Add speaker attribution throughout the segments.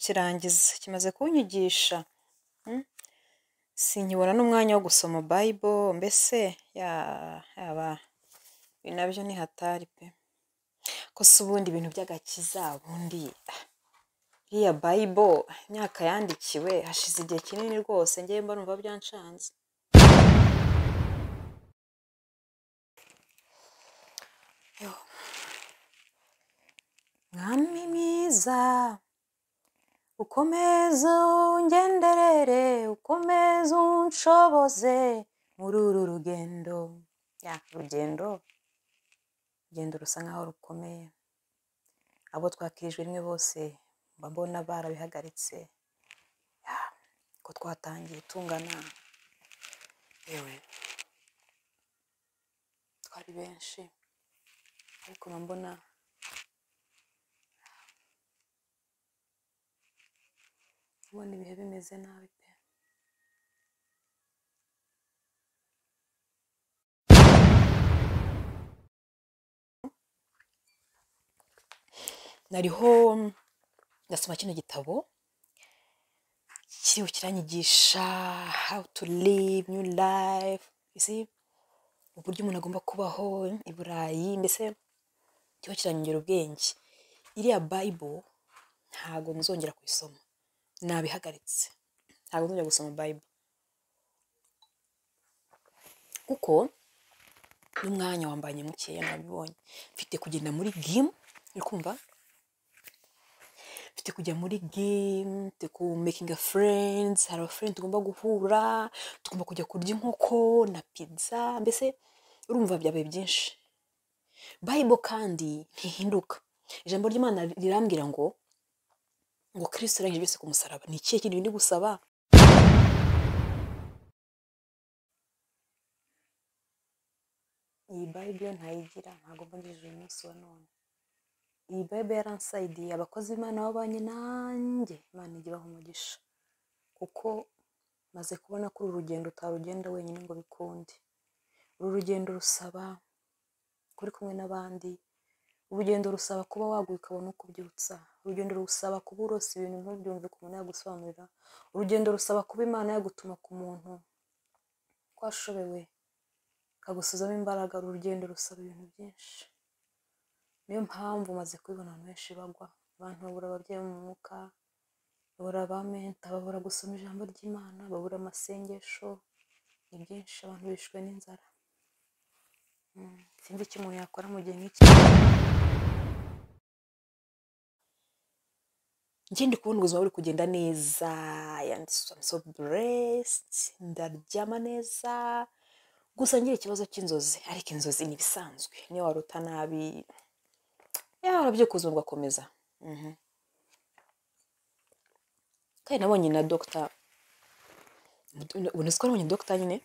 Speaker 1: kukirangiza, kimaze kunyigisha. Sinkibona n'umwanya wo gusoma Bible, mbese yaba ibi nabyo ni hatari pe. Ko se ubundi ibintu by'agakiza, ubundi iriya Bible imyaka yandikiwe hashize igihe kinini rwose, njyewe mba numva byanshanze. Yo. Mwami mwiza, ukomeze ungenderere, ukomeze unshoboze muri uru rugendo. Ya, urugendo, urugendo rusa nkaho rukomeye. Abo twakirijwe rimwe bose mba mbona barabihagaritse. Ya, ko twatangiye tungana, yewe twari benshi, ariko mba mbona ibihe bimeze nabi pe. Nariho ndasoma kino gitabo kiriho kiranyigisha how to live new life, you see, uburyo umuntu agomba kubaho i Burayi, mbese kiba kiranyongera ubwenge. Iriya Bible ntago nzongera kuyisoma, nabihagaritse, ntago nzongera gusoma Bible kuko n'umwanya wambanye mukeya, nabibonye. Mfite kugenda muri gym, uri kumva? Mfite kujya muri gym, mfite ku making a friends, hari aba friends tugomba guhura, tugomba kujya kurya inkoko na pizza, mbese urumva byabaye byinshi. Bible kandi ntihinduka. Ijambo ry'Imana rirambwira ngo Kristo yarangije byose ku musaraba. Ni ikihe kindi ndi gusaba? Iyi Bible ntayigira, ntabwo mba ngejeje uyu munsi wa none. Iyi Bible yaransayidiye, abakozi b'Imana babanye nanjye, Imana ijye ibaha umugisha, kuko maze kubona ko uru rugendo utarugenda wenyine ngo bikunde. Uru rugendo rusaba kuri kumwe n'abandi, urugendo rusaba kuba waguye ukabona uko ubyutsa, urugendo rusaba kuba urose ibintu ntubyumve ku muntu yagusobanurira, urugendo rusaba kuba Imana yagutuma ku muntu kwashobewe akagusuzamo imbaraga. Uru rugendo rusaba ibintu byinshi. Niyo mpamvu maze kubibona abantu benshi bagwa, abantu babura ababyeyi mu mwuka, babura abamenta, babura gusoma ijambo ry'Imana, babura amasengesho, ni byinshi, abantu bishwe n'inzara. Sinzi icyo umuntu yakora mu gihe nk'iki. Njye ndi kubona ubuzima buri kugenda neza, and I'm so blessed, ndaryama neza, gusa ngira ikibazo cy'inzozi, ariko inzozi ni ibisanzwe, niyo warota nabi yarabyuka ubuzima bugakomeza. Kandi nabonye na doctor, ubona ko nabonye doctor nyine,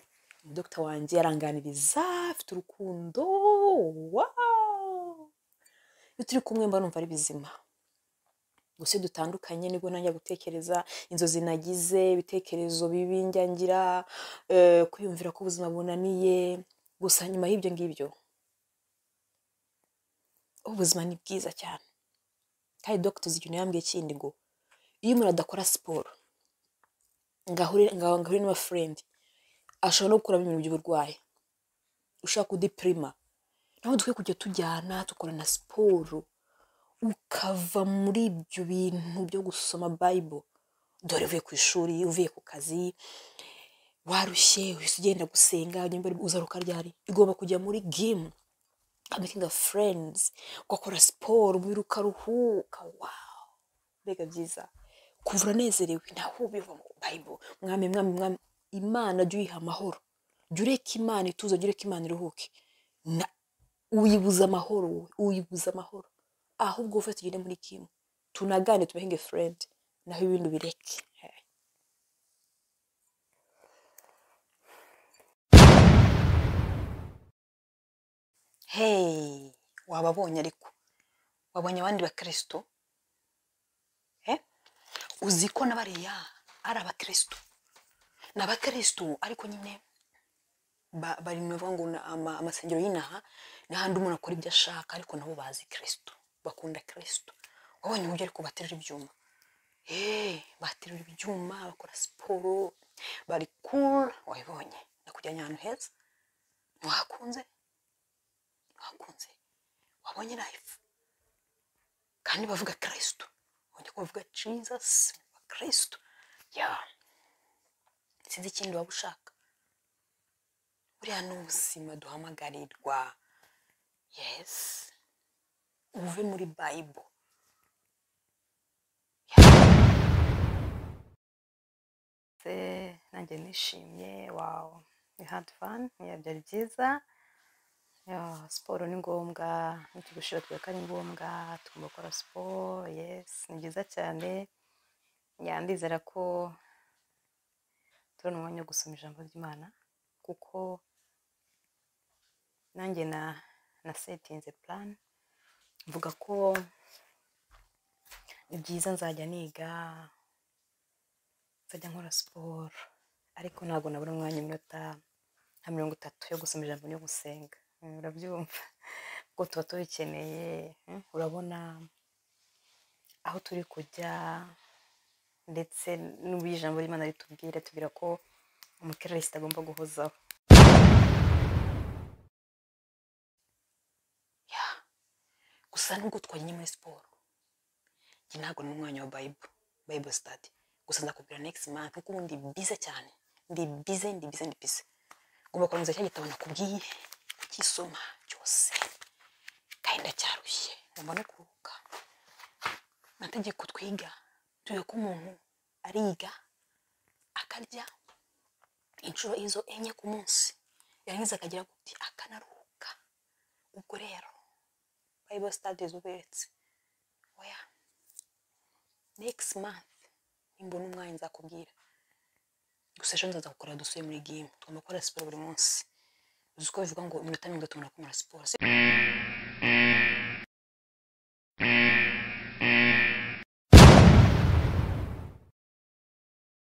Speaker 1: doctor wanjye yaranganiriza, afite urukundo, wow! Iyo turi kumwe mba numva ari bizima. Gusa iyo dutandukanye nibwo ntangira gutekereza inzozi nagize, ibitekerezo bibi njya ngira, kwiyumvira ko ubuzima bunaniye. Gusa nyuma y'ibyo ngibyo ubuzima ni bwiza cyane. Kandi doctor uzi ikintu yambwiye kindi, ngo iyo umuntu adakora siporo ngahure n'aba friend, ashobora no gukuramo ibintu by'uburwayi, ushaka kudeprima. Naho dukwiye kujya tujyana tukorana siporo, ukava muri ibyo bintu byo gusoma Bible. Dore uvuye ku ishuri, uvuye ku kazi, warushye, uhise ugenda gusenga, uzaruka ryari? Igomba kujya muri gym, making friends, ugakora siporo, umubiri ukaruhuka. Wow, mbega byiza, kuva uranezerewe, naho ubiva mu Bible. Mwami, mwami, mwami, Imana jya uyiha amahoro, jya ureka Imana ituze, jya ureka Imana iruhuke. Uyibuza amahoro, wowe uyibuza amahoro. Ahubwo ufate tugende muri gym, tunagane, tubehinge friend, naho ibindi ubireke. Hey, wababonye ariko wabonye abandi bakristo? Uzi ko n'abariya ari abakristo, ni abakristo ariko nyine bari mu bavuga ngo amasengero y'inaha n'ahandi umuntu akora ibyo ashaka, ariko nabo bazi Kristo, bakunda Kristo. Wabonye uburyo ariko baterura ibyuma, Baterura ibyuma, bakora siporo, bari cool. Wabibonye, nakujyanye ahantu heza, ntiwahakunze? Ntiwahakunze? Wabonye life? Kandi bavuga Kristo, wabonye ko bavuga Jesus wa Kristo. Ya, sinzi ikindi waba ushaka. Buriya ni ubuzima duhamagarirwa. Yes, uve muri Bible.
Speaker 2: Nanjye nishimye. Wow, we had fun. Yeah, byari byiza. Yeah, siporo ni ngombwa, nitugushira twereka ari ngombwa, tugomba gukora siporo. Yes, ni byiza cyane. Yeah, ndizera ko tubona umwanya wo gusoma ijambo ry'Imana, kuko nanjye na setinze plan, mvuga ko ni byiza, nzajya niga, nzajya nkora siporo, ariko ntabwo nabona umwanya iminota nka 30 yo gusoma ijambo no gusenga. Urabyumva kuko tuba tubikeneye. Urabona aho turi kujya, ndetse n'ubu ijambo ry'Imana ritubwira, tubwira ko umukristo agomba guhozaho.
Speaker 1: Ya, gusa nubwo twagiye muri siporo, njye ntabwo n'umwanya wa Bible study. Gusa nzakubwira next month, kuko ubu ndi busy cyane, ndi busy, ndi busy, ndi busy. Ngomba kurangiza cya gitabo nakubwiye, kukisoma cyose, kandi ndacyarushye, ngomba no kuruhuka. Amategeko twiga, tuye ko umuntu ariga akarya inshuro izo 4 ku munsi, yarangiza akagira gute, akanaruhuka. Ubwo rero Bible studies uberetse, oya, next month nimbona umwanya nzakubwira. Gusa ejo nzaza gukora dusuye muri gym, tugomba gukora siporo buri munsi. Uzi ko bivuga ngo iminota 30 umuntu akora siporo.